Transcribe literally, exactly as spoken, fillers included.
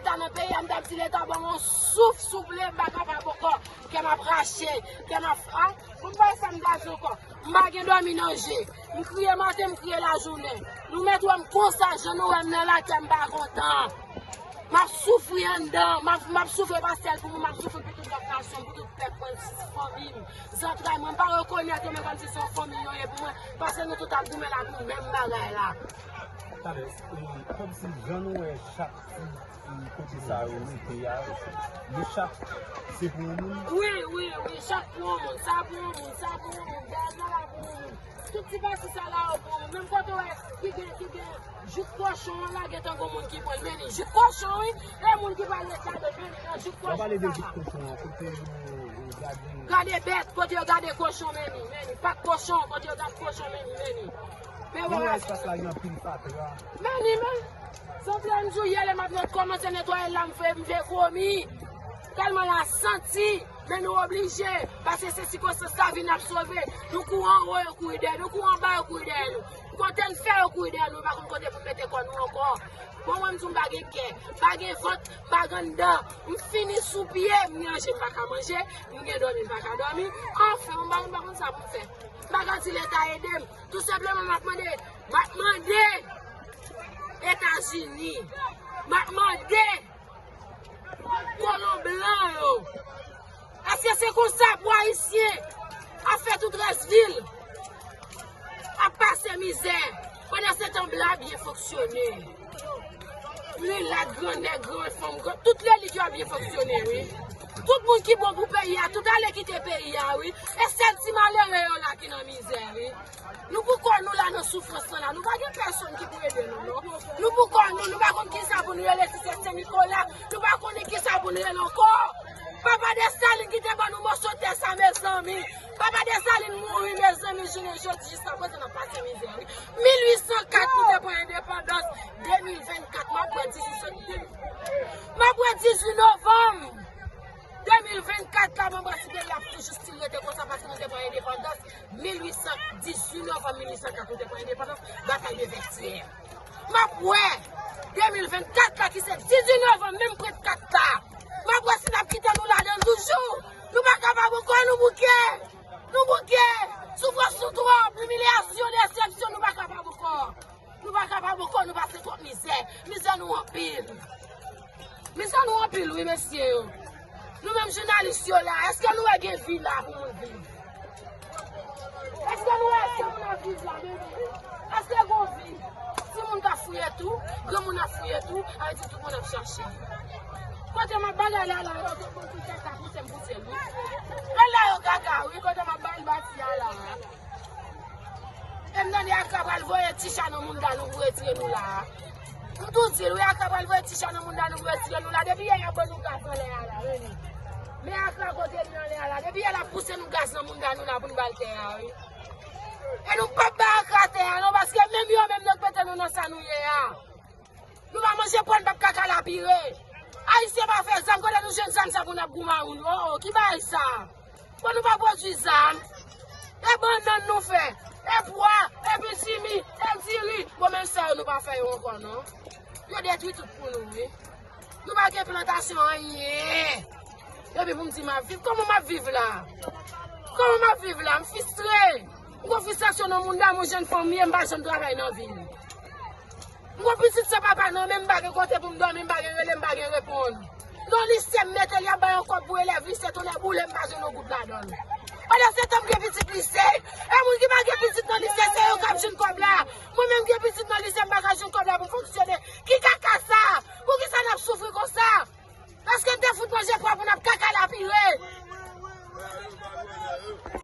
Leta nan peyi a, m t ap di Leta ban m yon souf, souple, m pa kapab ankò. Kè m ap rache, kè m ap, a, pou m pa sa m ta di ankò. M pa gen dòmi nan je. M kriye maten, m kriye lajounen. Nou mèt wè m konsa, jan nou wè m nan lakay, m pa kontan. M ap soufri anndan, m ap, m ap soufri pa sèl pou mwen, m ap soufri pou tout lòt nasyon, pou tout pèp mwen, fanmi m, zantray mwen. M pa rekonèt yo menm kòmsi se yon fanmi yo ye pou mwen, paske nou tout ap goumen la pou menm bagay la. Talè, e, kòmsi jan nou wè chak ti, e, kote sa yo rete a, yo chak se pou yon moun? Wi, wi, wi, chak pou yon moun, sa pou yon moun, sa pou yon moun, gaz la pou yon moun. Tout ti pati sa la yo pou yon moun. Menm kote w wè ki gen, ki gen jouk kochon an la, gentan gon moun ki pran l, men li jouk kochon, wi. E moun ki pral ret ladan, men li nan jouk kochon sa la. Lè w pale de jouk kochon an, kote yo, yo gade. Gade bèt, kote yo gade kochon, men li, men li. Pak kochon, kote yo gade kochon, men li, men li. Men wè espas la gen anpil fatra. Men li, men. Santi m di w yè lè m ap kòmanse netwaye l la, m fè, m fè vomi. Tèlman l a santi, men nou oblije, paske se sikonstans lavi n ap sove. Nou kouri anwo, yo kouri dèyè nou, kouri anba, yo kouri dèyè nou. Kote n fè, yo kouri dèyè nou, nou pa konn kote pou n mete kò nou ankò. Bon, mwen, m di w m pa gen kè, m pa gen vant, m pa gen anndan. M fini sou pye, m ranje, m pa ka manje, m gen dòmi, m pa ka dòmi. Anfen, m pa, m pa konn sa pou m fè. M pa ka di Leta ede m. Tou senpleman, m ap mande, m ap mande Etazini, m ap mande kolon blan yo. Èske se konsa pou Ayisyen ap fè tout rès vi l? Ap pase mizè. Pandansetan, blan ap byen fonksyone. Milat, gran nèg, gran fanm, gran, tout lelit yo ap byen fonksyone, wi. Tout moun ki bon pou peyi a, tout ale kite peyi a, wi. E sèl ti malere yo la ki nan mizè, wi. Nou pou kò nou la nan soufrans lan la. Nou pa gen pèsonn ki pou ede nou, non. Nou pou kò nou, nou pa konn kisa pou nou rele, si se Sen Nikola, nou pa konnen kisa pou nou rele ankò. Papa Desalin ki te ban nou moso tè sa, mezanmi. Papa Desalin mouri, mezanmi, jounen jodi, jiska prezan n ap pase mizè, wi. Mil uit san kat nou te pran endepandans, de mil vennkat, m ap wè dizuit, m ap wè dizuit novanm de mil vennkat la, m ap wè si peyi a ap toujou stil rete konsa, paske nou te pran endepandans mil uit san, dizuit novanm mil uit san kat, nou te pran endepandans, batay de Vètyè. M ap wè de mil vennkat la, ki se dizuit novanm, menm prent kat la. M ap wè si n ap kite nou ladan l toujou. Nou pa kapab ankò, nou bouke. Nou bouke. Soufrans nou twòp, imilyasyon, desepsyon, nou pa kapab ankò. Nou pa kapab ankò, nou pase twòp mizè. Mizè nou anpil. Mizè nou anpil, wi, mesye yo. Nou menm jounalis yo la, èske nou wè gen vi la pou moun viv? Èske nou wè èske moun ap viv la, bebe? Èske gon vi? Timoun ka fouye tou, granmoun ap fouye tou, sa vle di tout moun ap chache. Kote m ap bagay la, la, yo tout moun pou kaka, pouse m pouse l, wi. E la yo kaka, wi, kote m ap bay bati a la. E m tande Akra pral voye ti cha nan mounda nou pou retire nou la a. M tou di l, wi, Akra pral voye ti cha nan mounda nou pou retire nou la. Depi yè y ap ban nou gaz anlè a la, wi. Men Akra kote li anlè a la. Depi yè l ap pouse nou gaz nan mounda nou la pou n ba l tè a, wi. E nou p ap bay Akra tè a, non, paske menm yo menm, yo k mete nou nan sa nou ye a. Nou pa manje pwa, n p ap kaka la pire. Ayisyen pa fè zam, kote nou jwenn zam sa pou n ap goumen a moun? O, o, ki bagay sa? Bon, nou pa pwodui zam. E bannann nou fè, e pwa, e pitimi, e diri. Bon, menm sa yo nou pa fè yo ankò, non. Yo detwi tout pou nou, wi. Nou pa gen plantasyon anyen. Epi pou m di m ap viv, kòman m ap viv la? Kòman m ap viv la? M fistre. M gon fistrasyon nan mounda, m yon jèn fanm ye, m pa janm travay nan vil. M gon pitit san papa nan men m, m pa gen kote pou m dòmi, m pa gen rele, m pa gen reponn. Nan lise m mete l, y ap bay yon kòb pou elèv lise, tonnè boule m pa jwenn yon goud ladan l. Pandan se tan m gen pitit lise, e moun ki pa gen pitit nan lise, se yo k ap jwenn kòb la. Mwen menm gen pitit nan lise, m pa ka jwenn kòb la pou m fonksyone. Ki kaka sa? Poukisa n ap soufri konsa? Èske n te fout manje pwa pou n ap kaka la pire?